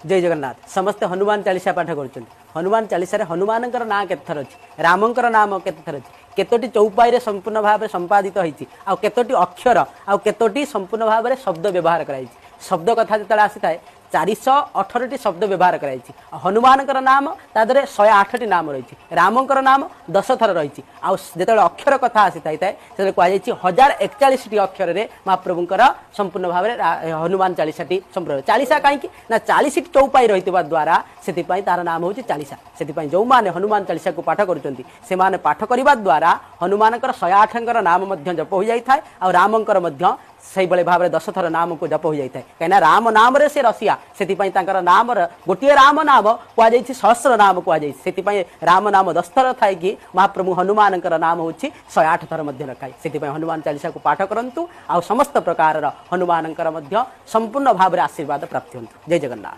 ଜୟ ଜଗନ୍ନାଥ। ସମସ୍ତେ ହନୁମାନ ଚାଳିଶା ପାଠ କରୁଛନ୍ତି। ହନୁମାନ ଚାଳିଶାରେ ହନୁମାନଙ୍କର ନାଁ କେତେ ଥର ଅଛି, ରାମଙ୍କର ନାମ କେତେ ଥର ଅଛି, କେତୋଟି ଚୌପାଇରେ ସମ୍ପୂର୍ଣ୍ଣ ଭାବରେ ସମ୍ପାଦିତ ହେଇଛି, ଆଉ କେତୋଟି ଅକ୍ଷର, ଆଉ କେତୋଟି ସମ୍ପୂର୍ଣ୍ଣ ଭାବରେ ଶବ୍ଦ ବ୍ୟବହାର କରାଯାଇଛି। ଶବ୍ଦ କଥା ଯେତେବେଳେ ଆସିଥାଏ, 418ଟି ଶବ୍ଦ ବ୍ୟବହାର କରାଯାଇଛି। ଆଉ ହନୁମାନଙ୍କର ନାମ ତା ଦେହରେ 108ଟି ନାମ ରହିଛି, ରାମଙ୍କର ନାମ 10 ଥର ରହିଛି। ଆଉ ଯେତେବେଳେ ଅକ୍ଷର କଥା ଆସିଥାଏ, ସେତେବେଳେ କୁହାଯାଇଛି 1041ଟି ଅକ୍ଷରରେ ମହାପ୍ରଭୁଙ୍କର ସମ୍ପୂର୍ଣ୍ଣ ଭାବରେ ହନୁମାନ ଚାଳିଶାଟି ସମ୍ପୂର୍ଣ୍ଣ। ଚାଳିଶା କାହିଁକି ନା 40ଟି ଚୌପାଇ ରହିଥିବା ଦ୍ୱାରା ସେଥିପାଇଁ ତାର ନାମ ହେଉଛି ଚାଳିଶା। ସେଥିପାଇଁ ଯେଉଁମାନେ ହନୁମାନ ଚାଳିଶାକୁ ପାଠ କରୁଛନ୍ତି, ସେମାନେ ପାଠ କରିବା ଦ୍ୱାରା ହନୁମାନଙ୍କର 108ଙ୍କର ନାମ ମଧ୍ୟ ଜପ ହୋଇଯାଇଥାଏ, ଆଉ ରାମଙ୍କର ମଧ୍ୟ ସେଇଭଳି ଭାବରେ 10 ଥର ନାମକୁ ଜପ ହୋଇଯାଇଥାଏ। କାହିଁକିନା ରାମ ନାମରେ ସେ ରସିଆ, ସେଥିପାଇଁ ତାଙ୍କର ନାମର ଗୋଟିଏ ରାମ ନାମ କୁହାଯାଇଛି, ସହସ୍ର ନାମ କୁହାଯାଇଛି। ସେଥିପାଇଁ ରାମ ନାମ 10 ଥର ଥାଇକି ମହାପ୍ରଭୁ ହନୁମାନଙ୍କର ନାମ ହେଉଛି 108 ଥର ମଧ୍ୟ ରଖାଏ। ସେଥିପାଇଁ ହନୁମାନ ଚାଳିଶାକୁ ପାଠ କରନ୍ତୁ, ଆଉ ସମସ୍ତ ପ୍ରକାରର ହନୁମାନଙ୍କର ମଧ୍ୟ ସମ୍ପୂର୍ଣ୍ଣ ଭାବରେ ଆଶୀର୍ବାଦ ପ୍ରାପ୍ତି ହୁଅନ୍ତୁ। ଜୟ ଜଗନ୍ନାଥ।